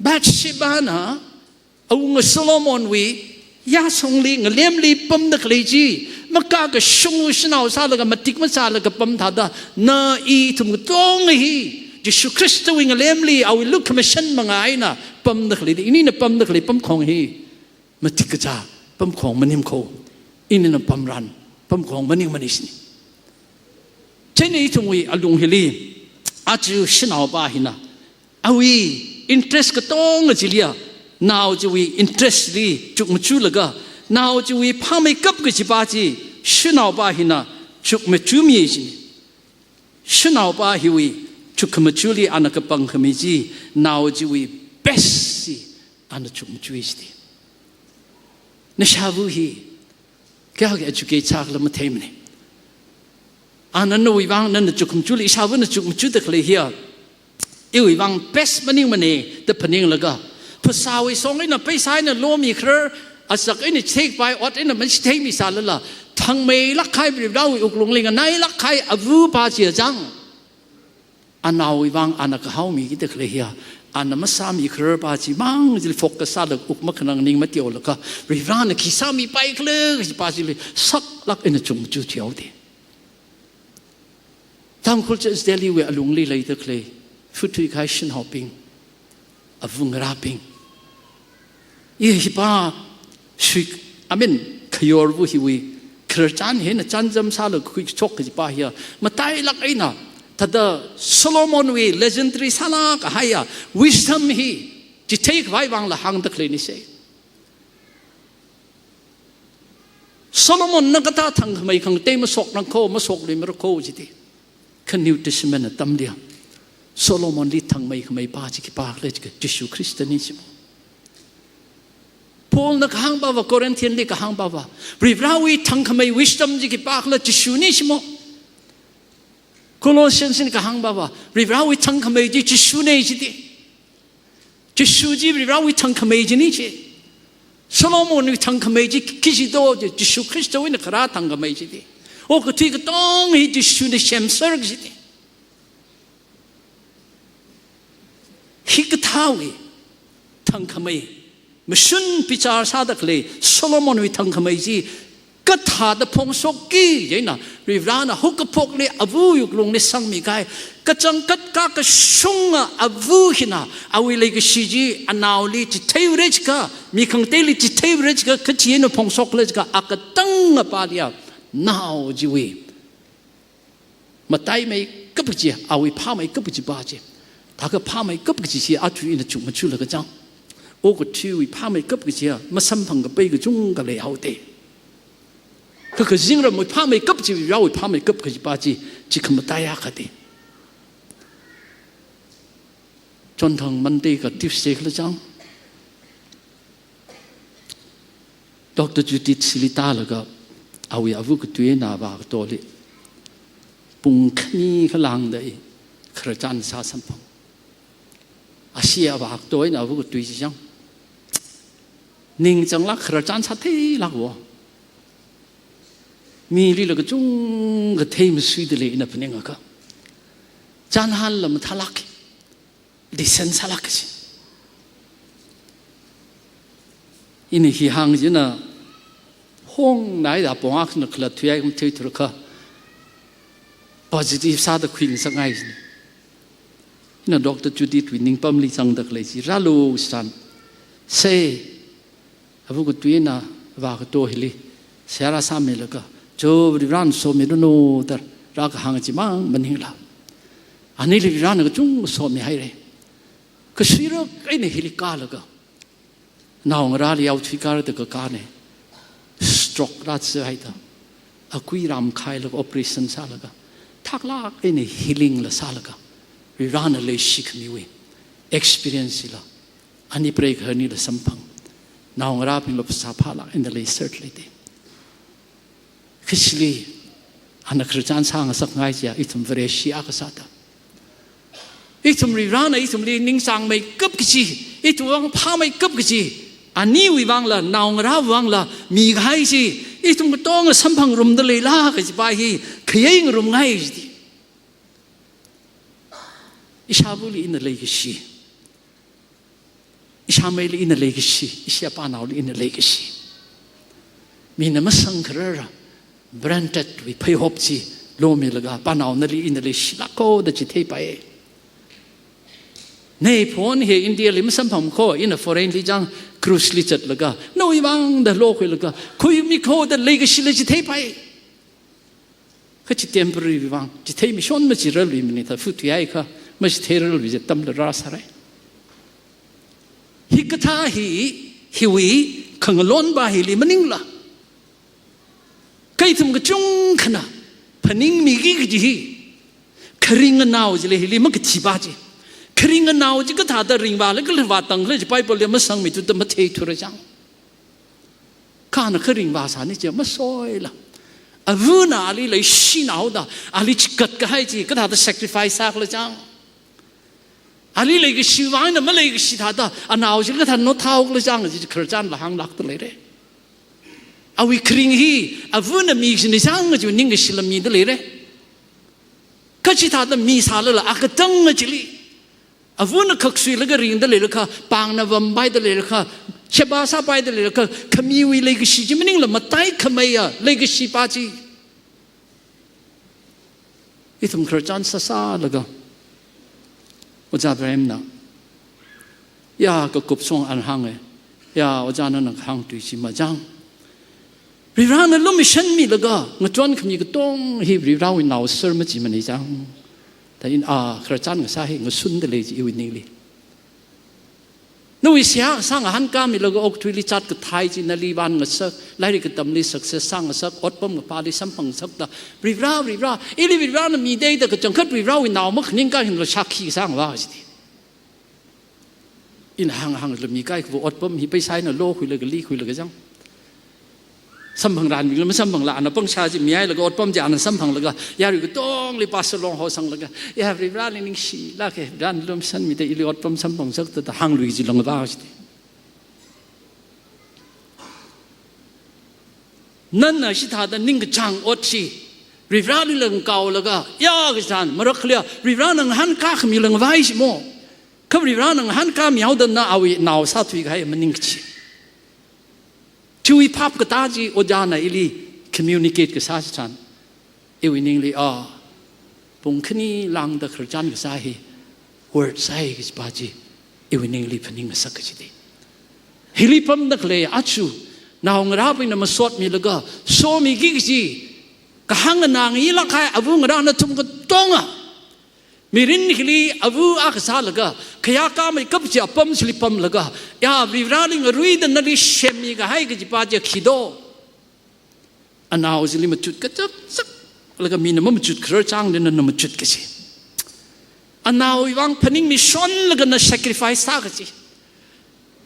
Bathshebana awunga Solomonwui yāshongli, ngalemli pamda khalei chi, makakashung shanao sālaga, matik masālaga pam thāda, na ithum katonga hi Jishu Khristawui ngalemli awui lukhamashan manga eina pamda khalei, inina pamda khalei pamkhong hi matik kachā pamkhong maningkho, inina pamran pamkhong maningmana shini. Chieina ithumwui alung hili, aja shanaopa hina, awui interest katonga chiliya, nao chiwui interest li chukmajalaga, nao chiwui phāmeikap kajipa chi shanaopa hina chukmajami shini. Shanaopa hiwui chukmajali ana kapangkhami chi, nao chiwui best chi ana chukmajai shiti. Nashāva hi kayākha educate sākhala matheimana. Ana nawui vang nana chukmajali, ishāvana chukmajada khalei hiya, iwui vang best maningmana da phaninglaga, phasāwui shong eina, paisa eina lomikharar, azak eina chitheipai, ot eina machitheimi sālala, thangmeilāk kahai, Varivarawui wuklungli nganailāk kahai ava pa chiya chang, anaowui vang ana kahaomida khalei hiya, ana masāmikharar pa chimang chili focus sālaga wuk makhanang ning mateolaga, Varivarana khi sāmipaikhala kajipa chili saklāk eina chukmaja thuihaoda. Tangkhul Church Delhi wui alungli leida khalei, phuthui kahai shanaobing, ava ngarābing, i hipa shui, I mean, khayorva hiwui khararchan hi eina chānjam sālaga khuishok kajipa hiya, matailāk eina thāda Solomonwui legendary sālāk kahaiya wisdom hi chitheikhavai vangla hāngda khaleina se. Solomonna kathā thangkhamei khangatei mashoknakho, mashokluimarakho jida. Kha New Testament atamliya Solomonli thangmeikhamei pa chi khipākhala jiakha Jishu Khristana shimo. Paulna kahāngpava, Corinthianli kahāngpava, Varivarawui thangkhamei wisdom chi khipākhala Jishuna shimo. Colossiansna kahāngpava, Varivarawui thangkhamei chi Jishuna jida. Jishu chi Varivarawui thangkhamei china chi. Solomonwui thangkhamei chi khi jito chi, Jishu Khristawui eina kharā thangkhamei jida. Okathui katonga hi Jishuna semser jida. Hikathāwui thangkhamei, mashun bichar sāda khalei Solomonwui thangkhamei chi kathāda phongshokki jina, Varivarana haokaphokli ava wuklungli sangmi kahai, kachangkhat kakashunga ava hina, awui leikashi chi anaoli chitheivara jiakha, mi khangateili chitheivara jiakha, kachi eina phongshokhala jiakha, akatangapaliya nao chiwui mataimeikap kaji, awui phāmeikap kajipa chi. Thākha phāmeikap kaji chi aja ina chukmajalaga chang, okathuiwui phāmeikap kaji a masamphang kapai kachungkha leihaoda. Kha kazingramwui phāmeikap chi, Varivarawui phāmeikap kajipa chi, chi khamatai akhada. Chonthang Monday ka Tuesday khala chang, Doctor Judith Silita laga awui ava katui eina avākatoli pung khani khalāngda i khararchan sāsamphang. Ashi avākato eina ava katui chi chang, ningchanglāk, khararchan sātheilākva. Milila kachungkha theimasuida lei ina phaningakha. Chānhanla mathālāk, decent sālāk kaji. Ina hi hāng china hong naida pong akhana khalat thuihai kum theithurakha positive sāda khuingasakngai china. Ina Doctor Judith wui ningpamli zangda khalei chi rālu san. Sei, ava katui eina avākato hili seihā rāsāmilaga, cho Varivarana somiranu da rākahāng chimang maningla, anili Varivarana kachungkha somihaira. Kasuirak eina hili kālaga, naongarāli yaothui kāra da kakāna. Stroke rāchihaida, akui rāmkhailaga operation sālaga, thaklāk eina healing la sālaga, Varivarana leishikhamiwui experience la Ani preigaharnila samphang. Naongarābingla phasā phālāk eina leiserda lei da. Kha chili, ana khararchan sāngasakngai chiya, ithum Vareshi akha sāda. Ithum Varivarāna ithumli ningchāngmeikap kaji, ithumwui vang phāmeikap kaji, aniwui vangla, naongarāwui vangla mikahai chi, ithum katonga samphangrumda leila kajipa hi, khayei ngarumngai jidi. Ishāvali ina leikashi. Ishāmeili ina leikashi, ishi apanaoli ina leikashi. Mina masangkharara, branded wui pheihop chi lomilaga, panao nali ina leishilāko da chitheipai. Nei phon hi India li masamphang kho, ina foreign li chang cruise li zatlaga, nawui vang da lokhuilaga, khuimikho da leikashila chitheipai. Kha chi temporary wui vang, chitheimishon machirarluimana da, fu tuiakha, machitheirarlui chi atamla rāsārai. Hikathā hi, hiwui khangalonpa hili maningla, kha ithum kachungkhana phaningmiki kaji hi, kharing nganao chili hili makachipa chi. Kharing nganao chi kathāda ringvāla, kala vātangla chi Bible li masangmithuda matheithura chang. Kha ana kharing vāsāni chi masoila. Avana ali leishinaoda, ali chikat kahai chi, kathāda sacrifice sākhala chang. Ali leikashi vangna maleikashi thāda, anao chi kathāda nothaokhala chang, chi khararchanla hānglākda leira. Awui kharing hi, avana mi china chang, chi ningkashila mida leira. Kha chithāda misālala, akatang chili. Avana khaksuilaga ringda leilakha, pāngna vampai da leilakha, sheba sāpai da leilakha, khamiwui leikashi chi maningla mataikhameiya leikashipa chi. Ithum khararchan sāsālaga, Ojā Ibrahimna, ya kakup song ana hānga, ya Ojā nana kahāng tui chi machang. Varivarāna lumashanmilaga ngachonkhami katonga hi Varivarāwui naoser machimana chang. Da ina khararchan kasā hi ngasunda lei chi iwui ningli. Nawui seihā kasā ngahānkāmilaga okathuili zat kathei chi nali vāngasak, lairik katamli success sāngasak, otpam kapāli samphangngasakta, Varivarā, Varivarā, ili Varivarāna mida da kachangkhat Varivarāwui nao makhaningkahai hila shākhi kasā ngavā chidi. Ina hānghāngla mikahai kabu otpam hi pheisā eina lokhuilaga likhuilaga chang. Samphangranla masamphangla ana pangshā chi mihailaga otpam chi ana samphanglaga, yarui katongli pastor long hosanglaga, ya Varivarāli ningshilāka, Varivarāna lumashanmida ili otpam samphangngasakta da hānglui chi langvā chidi. Nana chithāda ningkachāng ot chi, Varivarāli langkaolaga, ya kachāng, marakkhaliya, Varivarāna ngahānkākhami langvai chimo. Kha Varivarāna ngahānkāmihaoda na awui nao sāthuikahai maningkachi. Chiwui phap katā chi Ojāna ili communicate kasā chitharan, iwui ningli a, pung khani lāngda khararchan kasā hi, word sāi kajipa chi, iwui ningli phaningngasak kachidi. Hili pamda khalei aja, naongarābingna masotmilaga, somiki kaji, kahāng nganāngilāk kahai ava ngarā nathum katonga. Mirin hili ava akha sālaga, khayākāmeikap kaji apam chili pamlaga, ya Varivarāli ngaruida nali semmikahai kajipa chi khi do. Anao chili machut kachakchak, laga mina mamachut kharar changda nana machut kaji. Anaowui vang phaningmishonlaga na sacrifice sā kaji.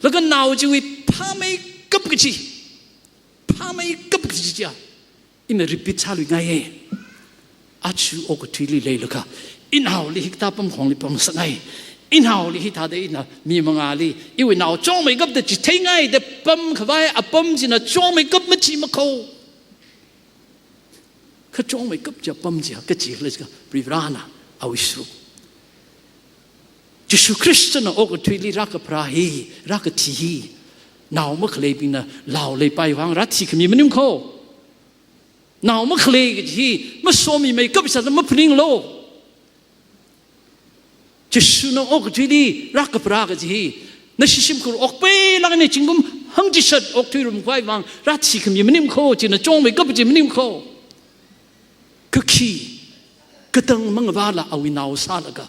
Laga nao chiwui phāmeikap kaji. Phāmeikap kaji chiya. Ina repeat sāluingaiye. Aja okathuili leilakha, inaoli hikathā pamkhongli pamngasakngai. Inaoli hithāda ina mi mangāli, iwui nao chongmeikapda chitheingai da pamkhavai apam china chongmeikap machimakho. Kha chongmeikap kaji apam chi kachi khala jiakha Varivarāna awui saruk. Jishu Khristana okathuili rākapharā hi, rākathi hi, nao makhaleibingna lao leipai vang rāthikhami maningkho. Nao makhalei kaji hi, masomimeikap sāda maphaninglo. Jishuna okathuili rākapharā kaji hi, nashi shimkhur okpailāk eina zingkum hangchishat okthuirumkhavai vang rāthikhami maningkho, china chongmeikap kaji maningkho. Kha khi, katang mangavāla awui nao sālaga,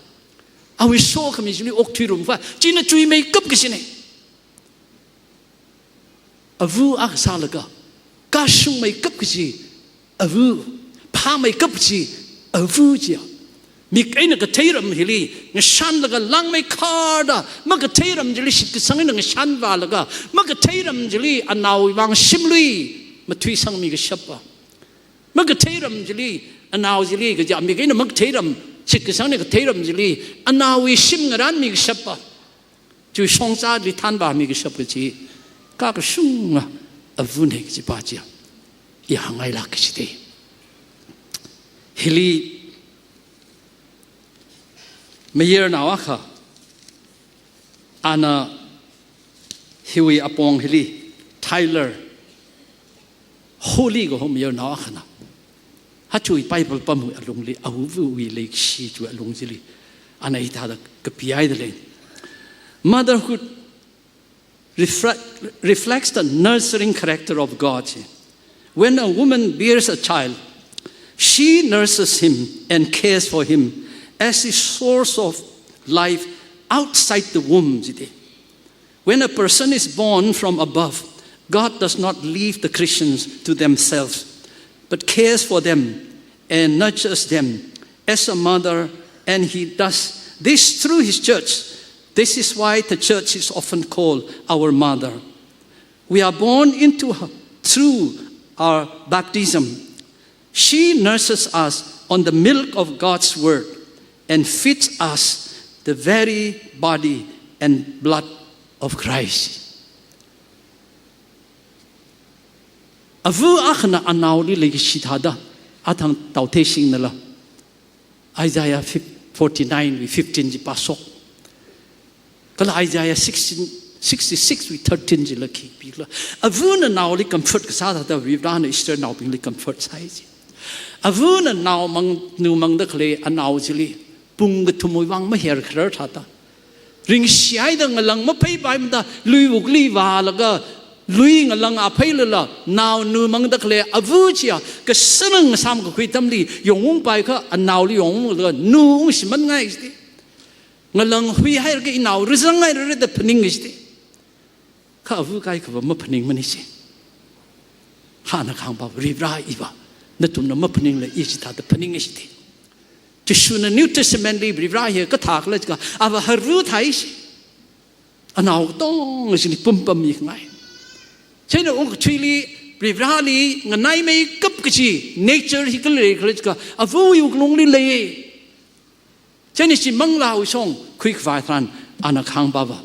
awui sokhami chili okthuirumkhavai, china chuimeikap kajina. Ava akha sālaga, kashungmeikap kaji ava, phāmeikap kaji ava chiya. Mik eina kathei ram hili ngashanlaga langmeikharda, makathei ram chili shitkasang eina ngashanvālaga, makathei ram chili anaowui vang shimlui mathuisangmi kashapva. Makathei ram chili, anao chili, kaja mik eina makathei ram, shitkasang eina kathei ram chili anaowui shim ngarānmi kashapva. Chiwui shongzali thanvāmi kashap kachi, kakashunga avana kajipa chiya i hāngngailāk kachite. Hili mayarnao akha, ana hiwui apong hili, Tyler Holley kaho mayarnao akhana, hachwui Bible pamwui alungli, avawui leikashi chiwui alung chili, ana hithāda kapihaida lei. Motherhood reflect, reflects the nurturing character of God. When a woman bears a child, she nurses him and cares for him as the source of life outside the womb. When a person is born from above, God does not leave the creations to themselves, but cares for them and nurtures them as a mother, and he does this through his church. This is why the church is often called our mother. We are born into her through our baptism. She nurses us on the milk of God's word and feeds us the very body and blood of Christ. Ava akhana anaoli leikashi thāda, athang taothei shingnala, Isaiah fif-, forty-nine wui fifteen chi pāshok. Kala Isaiah sixteen, sixty-six wui thirteen chila khipikhala, avana naoli comfort kasā thāda Varivarana Israelnaobingli comfort sāi chi. Avana nao mang, nu mangda khalei anao chili pung kathumwui vang maher kharar thāda, ringshi haida ngalang mapheipaimada, lui wukli vālaga, lui ngalang a pheilala, nao nu mangda khalei ava chiya, kasāna ngasām kakhui atamli yongungpai kha, anaoli yongunglaga, nu ungshimānngai kachite. Ngalang huihailaga inao rizangngairara da phaning kachite. Kha ava kaikhava maphaningmana chi. Ana kahāngva, Varivara iva, nathumna maphaningla i chithāda phaninga chite. Jishuna New Testament li Varivara hi kathākhala jiakha, ava haru thai chi. Anao katonga chili pumpammi khangai. Chieina okathuili Varivarali nganaimeikap kachi nature hi kali leikhala jiakha, avawui wuklungli lei. Chieina chi manglāwui shong khuikhavai tharan ana kahāngpava,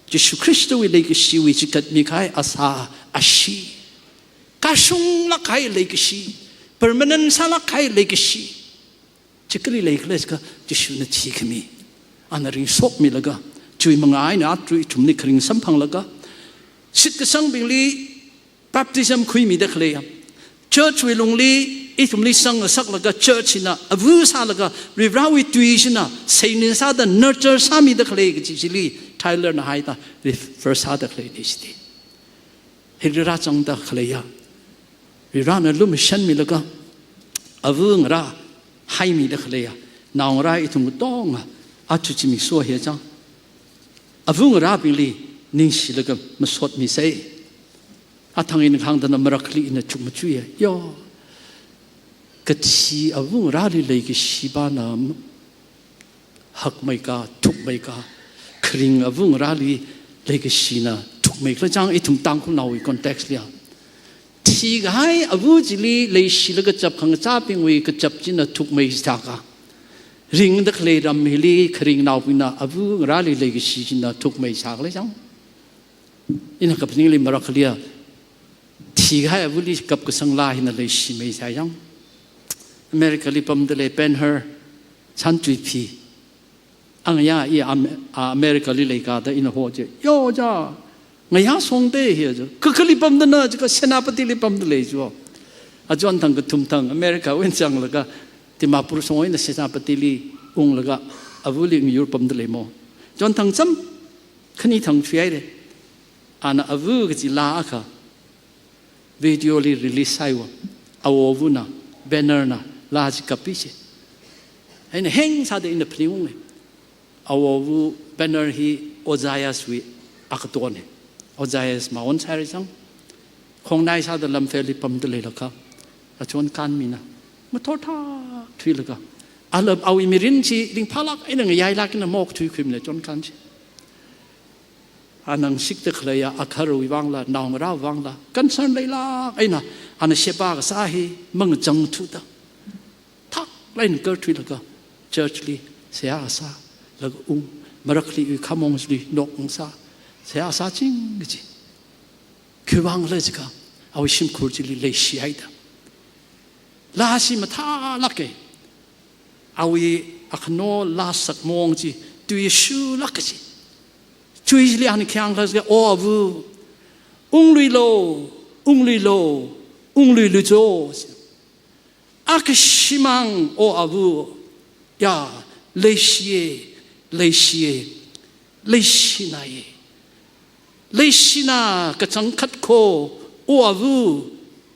Jishu Khristawui leikashiwui chigatmi kahai asā, ashee, kashunglāk kahai leikashi, permanent sālāk kahai leikashi chi kali leikhala jiakha, Jishuna thikhami, ana ringshokmilaga, chiwui manga eina aja ithumli kharing samphanglaga, shitkasangbingli baptism khuimida khaleiya, church wui lungli ithumli sangngasaklaga, church hina ava sālaga, Varivarawui tui china seinin sāda nurture sāmida khalei kachi chili Tyler na haida refer sāda khaleina chite. Hili rāzangda khaleiya, Varivarana lumashanmilaga, ava ngarā haimida khaleiya, naongarā ithum katonga aja zimiksho hi chang, ava ngarābingli ningshilaga masotmisei. Athang ina kahāngdana marakhali ina chukmachuiya. Yo, kathi ava ngarāli leikashi pana hakmeika, thukmeika, kharing ava ngarāli leikashina thukmeikhala chang, ithum Tangkhulnaowui context liya. Thikahai ava chili leishilaga kachap khangachābingwui kachap china thukmei sāka, ringda khalei ram hili kharingnaobingna ava ngarāli leikashi china thukmei sākhala chang. Ina kaphaningli marakhaliya, thikahai avali kapkasang laa hina leishimeisai chang. America li pamda lei Ben-Hur, Chantui phi. Angayā i Am-, a America li leikada ina hoji, yo ja, ngayā shongda hi ja. Kakali pamdana jiakha Senapati li pamda lei jo. Achon thang kathum thang America wui eina zanglaga, Dimapur shong eina Senapati li unglaga, avali ngayur pamda lei mo. Chon thang cham, khani thang thuihaira. Ana ava kachi laa akha video li release sāhaiva. Awo avana, Ben-Hur na, laa chi kapi chi. Eina heng sāda ina phaningunga. Awo ava Ben-Hur hi Ozias wui akatona. Ozias maon sāra chang. Khongnai sāda lamfeli pamda leilakha, achon kanmina, ngathor thak thuilaga, Ala awui mirin chi ringphālāk eina ngayailāk eina mok thuikhuimana chonkan chi. Ana ngasikda khaleiya agahar wui vangla, naongarā vangla, concern leilāk eina, ana sheba kasā hi mangachang thuda. Thak lāk eina karthuilaga, church li seihā sālaga ung, marakli ui khamong chili nok ngasā, seihā sāching kaji. Khiwuivang khala jiakha, awui shimkhur chili leishihaida. Laa chi mathālāka. Awui akhano laa sakmong chi, tui shulāk kaji. Tui chili ana khi hāng khala jiakha, O ava, ungluilu, ungluilu, ungluilu jo. Akhashimang, O ava, ya, leishiya, leishiya, leishinaye. Leishina kachangkhat kho, O ava,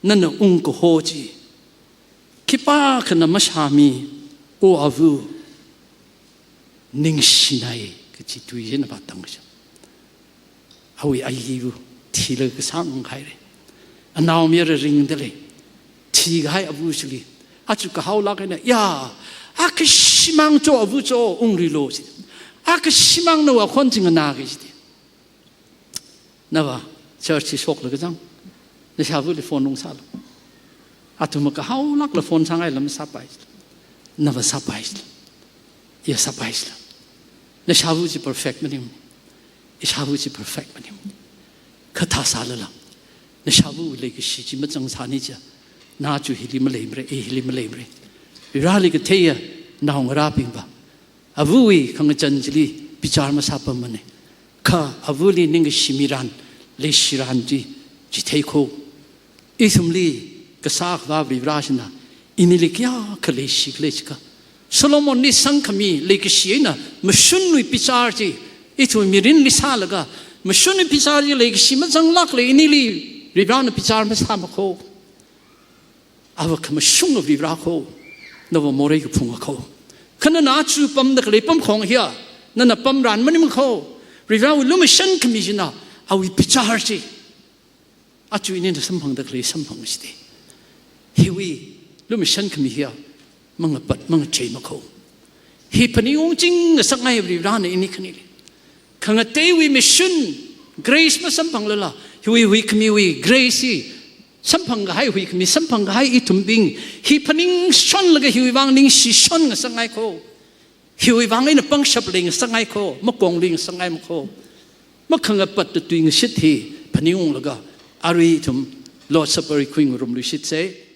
nana ungkaho chi. Khipākhana mashāmi, O ava, ningshinaye, kaji tui china vātang kasha. Awui ayiva thilaga kasāng haira. Anaomayara ringda lei. Thikahai ava chili, aja kahaolāk eina, ya, akhashimang jo ava jo, ungluilu chi. Akhashimang nawui akhon chi nganāki chida. Nava church chi shoklaga zang, nashāvali phone rungsālu. Athum kahaolākla phone sāngaila masāpai. Nava sāpai. Ya sāpai. Nashāva chi perfect maning. Ishāva chi perfect maning. Kha thāsālala, nashāvawui leikashi chi mazangsāni chiakha, na chu hili maleimara, i hili maleimara. Vareli katheiya naongarābingva, avawui khangachān chili bichar masāpammana. Kha avali ningkashi miran, leishiran chi, chithei kho. Ithumli kasā Akhava Varivarāshina, inili kayākha leishi khala jiakha, Solomonli sangkhami leikashi eina mashunwui bichar chi, ithum mirinli sālaga, mashunwui bichar chi leikashi mazanglākla inili Varivarāna bichar masāma kho. Ava khamashunga Varivarā kho, nava morei kaphunga kho. Kha nana aja pamda khalei pamkhong hiya, nana pamran maningma kho. Varivarāwui lumashan khami china, awui bichar chi, aja inina samphangda khalei samphang chida. Hiwui lumashan khami hiya, mangapat, mangacheima kho. Hi phaningungching ngasakngai Varivarāna ini khanili. Khangateiwui mashun, grace masamphanglala, hiwui huikhamiwui grace hi samphangkahai, huikhami samphangkahai ithumbing hi phaningshonlaga hiwui vang ningshishon ngasakngai kho. Hiwui vang eina pangshap leingasakngai kho, makong leingasakngaima kho. Makhangapatta tuingashit hi phaningunglaga, arui ithum Lord's Supper hi khuingarumluishitsa.